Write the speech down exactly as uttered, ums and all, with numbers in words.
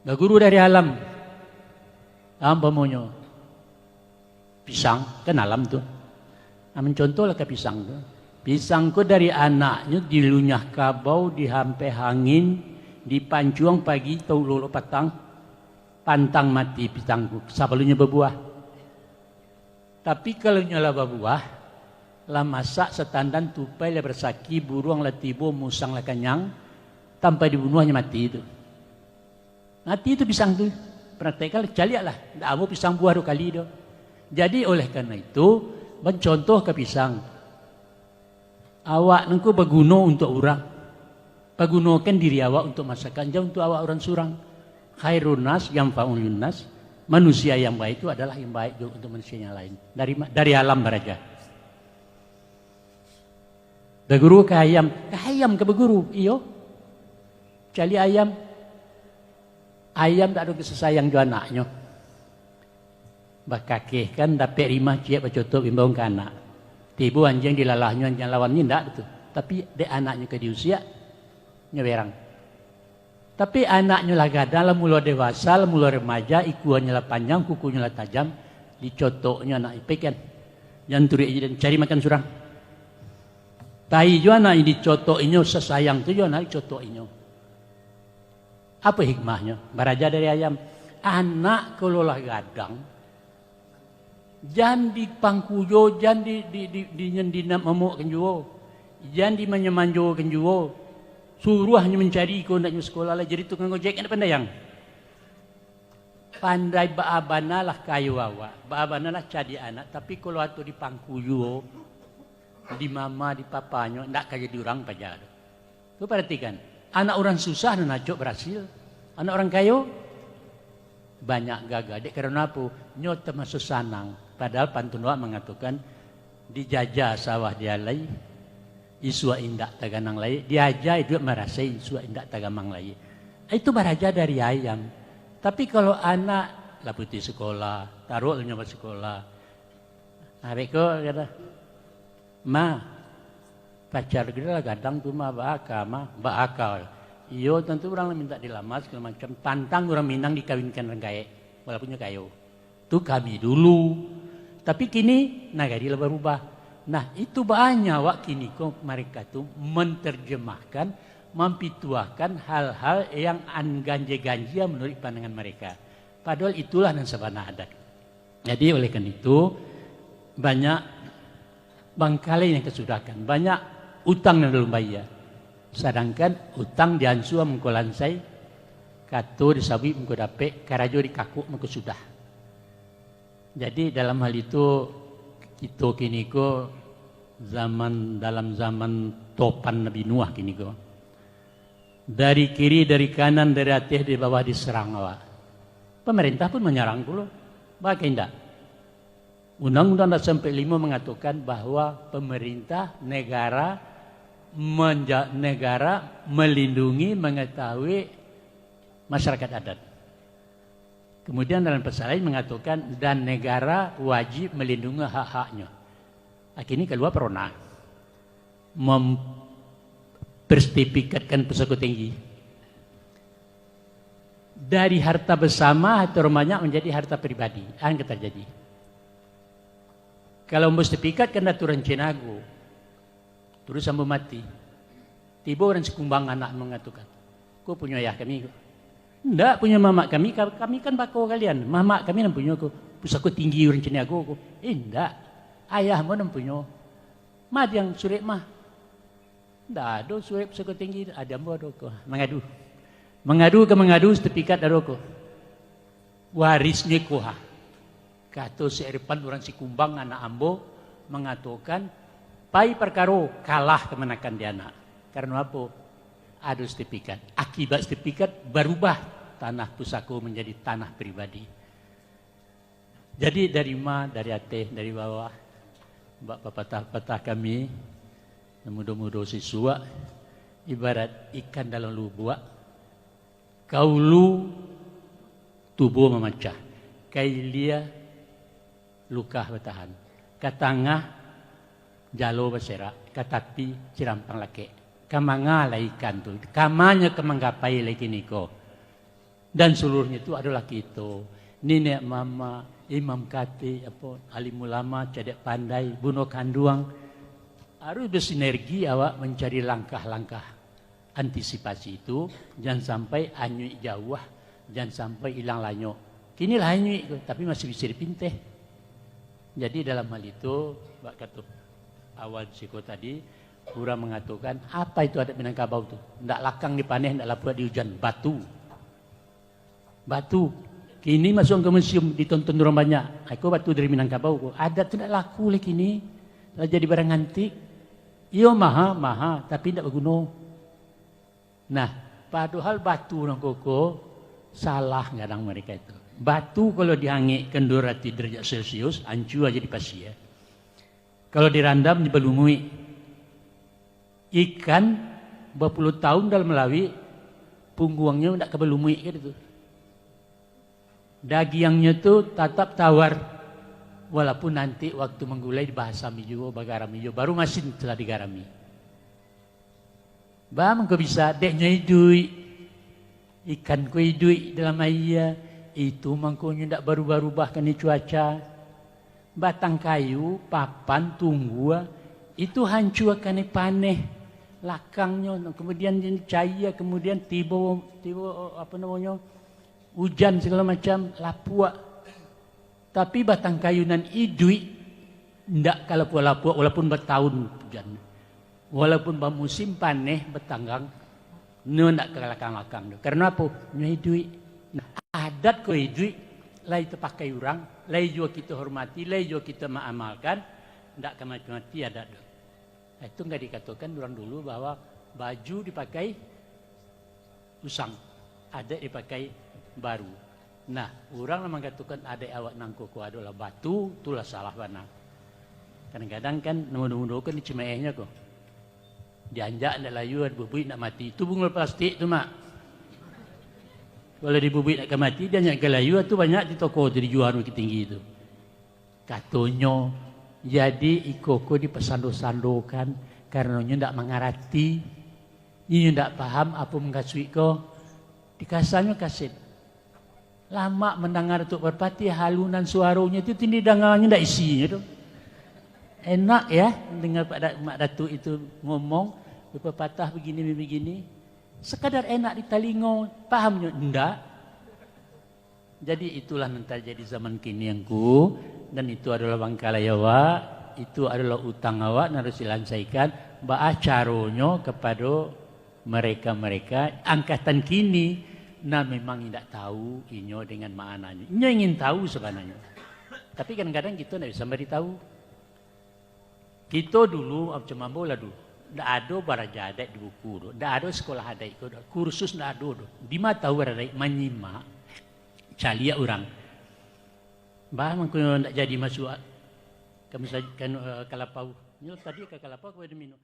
Baguru dari alam. Umpamonyo, pisang, kan alam tu. Nah, mancontoh lah ka pisang tu. Pisang ko dari anaknyo dilunyah kabau, dihampeh angin, dipancuang pagi, tau lolok patang, pantang mati pisang tu, sabalumnyo babuah. Tapi kalau nyo lah babuah, lah masak satandan, tupai lah basaki, buruang lah tibo, musang lah kanyang, tanpa dibunuahnyo mati tu. Mati tu pisang tu. Praktekkan, caliaklah. Ndak amo pisang buah dua kali doh. Jadi, oleh karena itu, mancontoh ka pisang. Awak nangko baguno untuak urang. Pagunokan diri awak untuak masyarakat, jan untuak awak urang surang. Khairun nas yanfa'un linnas. Manusia yang baik itu adalah yang baik juga untuk manusia yang lain. Dari ma-, dari alam baraja. Baguru ka ayam, ka ayam ka baguru, iyo. Caliak ayam, ayam dak ado kasih sayang jo anaknyo. Bakakeh kan, dapek rimah ciek bacotok imbau ka anak. Tibo anjiang dilalahnyo, anjiang lawan ni ndak tu. Tapi dek anaknyo ka diusiak, nyo berang. Tapi anaknyo lah gadang, lah mulo dewasa, lah mulo remaja, ikuanyo lah panjang, kukunyo lah tajam, dicotoknyo anak ipek kan. Jan turuik aja dan cari makan surang. Tai jo anak dicotoknyo, sasayang tu jo anak dicotoknyo. Apo hikmahnyo? Baraja dari ayam. Anak kalau lah gadang, jan dipangkuyo, jan di, di, di, di, di, dinamamokkan juo. Jan dimanjo-manjokan juo. Suruahnyo mancari, ko andaknyo sakolah lah, jadi tukang ojek, kan pandai ang. Pandai baa bana lah kayo awak, baa bana lah cadiak anak, tapi kalau ato dipangkuyo, dimama, dipapanyo, ndak ka jadi urang paja tu. Tu paratikan, anak urang susah nan acok barasil, anak urang kayo banyak gaga. Dek karano apo? Nyo tamaso sanang. Padahal pantun awak mangatokan, dijajah sawah dialai, isuak indak taganang lai, diaja iduik marasai, isuak indak tagamang lai. Itu baraja dari ayam. Tapi kalau anak lah putuih sakolah, taruah lah nyo basakolah, nah, beko kato, "Ma, pacar kito lah gadang tu, Ma, baa ka, Ma?" "Baa ka? Iyo, tantu urang lah mintak dilamar, sagalo macam, pantang urang Minang dikawinkan urang gaek, walaupun nyo kayo." Tu kami dulu. Tapi kini, nagari lah barubah. Nah, itu baanyo awak kini ko, mereka tu menterjemahkan, mampituahkan hal-hal yang an-, ganjia-ganjia menurut pandangan mereka. Padahal itulah nan sabana adat. Jadi, oleh karena itu, banyak bangkalai yang kasudahkan, banyak utang yang belum bayar. Sadangkan utang diansua mangko lansai, kato disabuik mangko dapek, karajo dikakuk mangko sudah. Jadi, dalam hal itu, kito kini ko zaman, dalam zaman topan Nabi Nuh kini ko. Dari kiri, dari kanan, dari ateh, dari bawah diserang awak. Pemerintah pun manyarang pulo. Baa ka indak? Undang-Undang Dasar ampek limo mangatokan bahwa pemerintah negara menja-, negara melindungi, mengetahui masyarakat adat. Kemudian dalam pasal lain mangatokan, dan negara wajib melindungi hak-haknyo. Akhirnya kalua Perona mempersertifikatkan pusako tinggi. Dari harta bersama, harta urang banyak manjadi harta pribadi. Apo nan ka tarjadi? Kalau ambo sertifikatkan dek urang Cinago, terus ambo mati. Tibo urang Sikumbang anak mangatokan, "Ko punyo ayah kami ko." "Indak, punyo mamak kami, ka-, kami kan bako kalian. Mamak kami nan punyo ko, pusako tinggi urang Cinago ko." "Indak, ayah ambo nan punyo." "Ma diang surek mah?" "Ndak ado surek pusako tinggi, ado ambo ado ko." Mangadu. Mangadu ka mangadu, sertifikat ado ko. Warisnyo ko ha. Kato si Irfan urang Sikumbang anak ambo mangatokan, pai parkaro, kalah kamanakan di anak. Karano apo? Ado sertifikat. Akibat sertifikat, barubah tanah pusako manjadi tanah pribadi. Jadi, dari ma, dari ateh, dari bawah, bak papatah-patah kami, nan mudo-mudo sisuak, ibarat ikan dalam lubuak, ka ulu tubuah mamacah, ka ilia lukah batahan, ka tangah jalo baserak, ka tapi cirampang lakek. Ka manga lai ikan tu, ka ma nyo ka manggapai lai kiniko? Dan seluruhnyo tu adolah kito, niniak mamak, imam katik, apo, alim ulama, cadiak pandai, bundo kanduang. Harus bersinergi awak mencari langkah-langkah antisipasi itu, jan sampai anyuik jauah, jan sampai ilang lanyok. Kini lah anyuik tu, tapi masih bisa dipinteh. Jadi dalam hal itu, bak kato awal siko tadi, urang mangatokan, apa itu adat Minangkabau tu? Ndak lakang dipaneh, ndak lapuak diujan, batu. Batu. Kini masuak ka museum, ditonton urang banyak. Iko batu dari Minangkabau ko. Adat tu ndak laku lai kini. Lah jadi barang antik. Iyo, maha, maha, tapi ndak baguno. Nah, padohal batu nangko ko salah gadang mereka itu. Batu kalau diangekkan dua ratus derajat Celcius, hancua jadi pasia. Kalau dirandam, balumuik. Ikan bapuluah tahun dalam lauik, pungguangnyo ndak ka balumuik ka itu. Dagiangnyo tu tatap tawar, walaupun nanti waktu manggulai dibasami juo, bagarami juo, baru masin setelah digarami. Baa mangko bisa, dek nyo iduik. Ikan ko iduik dalam aia, itu mangkonyo ndak barubah-rubah kanai cuaca. Batang kayu, papan, tunggua, itu hancua kanai paneh, lakangnyo, kemudian jadi caia, kemudian tibo, tibo, apo namonyo, ujan sagalo macam, lapuak. Tapi batang kayu nan iduik, ndak ka lapuak-lapuak, walaupun batahun ujan. Walaupun bamusim paneh, batanggang, nyo ndak ka lakang-lakang tu. Karano apo? Nyo iduik. Nah, adat ko iduik, lai tapakai urang, lai juo kito hormati, lai juo kito maamalkan, ndak ka mati-mati adat tu. Nah, itu nggak dikatokan urang dulu bahwa baju dipakai usang, adaik dipakai baru. Nah, urang nan mangatokan adaik awak nangko ko adolah batu, tu lah salah bana. Kadang-kadang kan, mudo-mudo kan di Cimaehnyo ko. Dianjak ndak layu, dibubuik ndak mati. Tu bungo plastik tu, Mak. Kalau dibubuik ndak ka mati, dianjak ka layu, tu banyak di toko tu dijua Bukittinggi tu. Katonyo, jadi iko ko dipasando-sandokan, karano nyo ndak mangarati. Inyo ndak paham apo mukasuik ko. Dikasanyo kaset. Lamak mandanga Datuak Parpatiah, halunan suaronyo tu, tini danganyo ndak isinyo tu. Enak ya, danga Pak Da-, Mak Datuak itu ngomong, bapapatah begini, begini. Sekadar enak di talingo, pahamnyo ndak. Jadi, itulah nan tajadi zaman kini, Angku, dan itu adolah bangkalai awak, itu adolah utang awak nan harus dilansaikan. Baa caronyo kapado mereka-mereka angkatan kini, nan memang indak tahu inyo dengan maknanyo. Inyo ingin tahu sabananyo, tapi kadang-kadang kito ndak bisa mambaritahu. Kito dulu, macam ambo lah dulu, ndak ado baraja adaik di buku tu, ndak ado sekolah adaik ko, kursus ndak ado tu. Dima tahu baradaik? Manyimak, caliak urang. Baa mangko ndak jadi masuak ka musa-, ka, eh, ka lapau. Nyo tadi ka, ka lapau ka Minuk.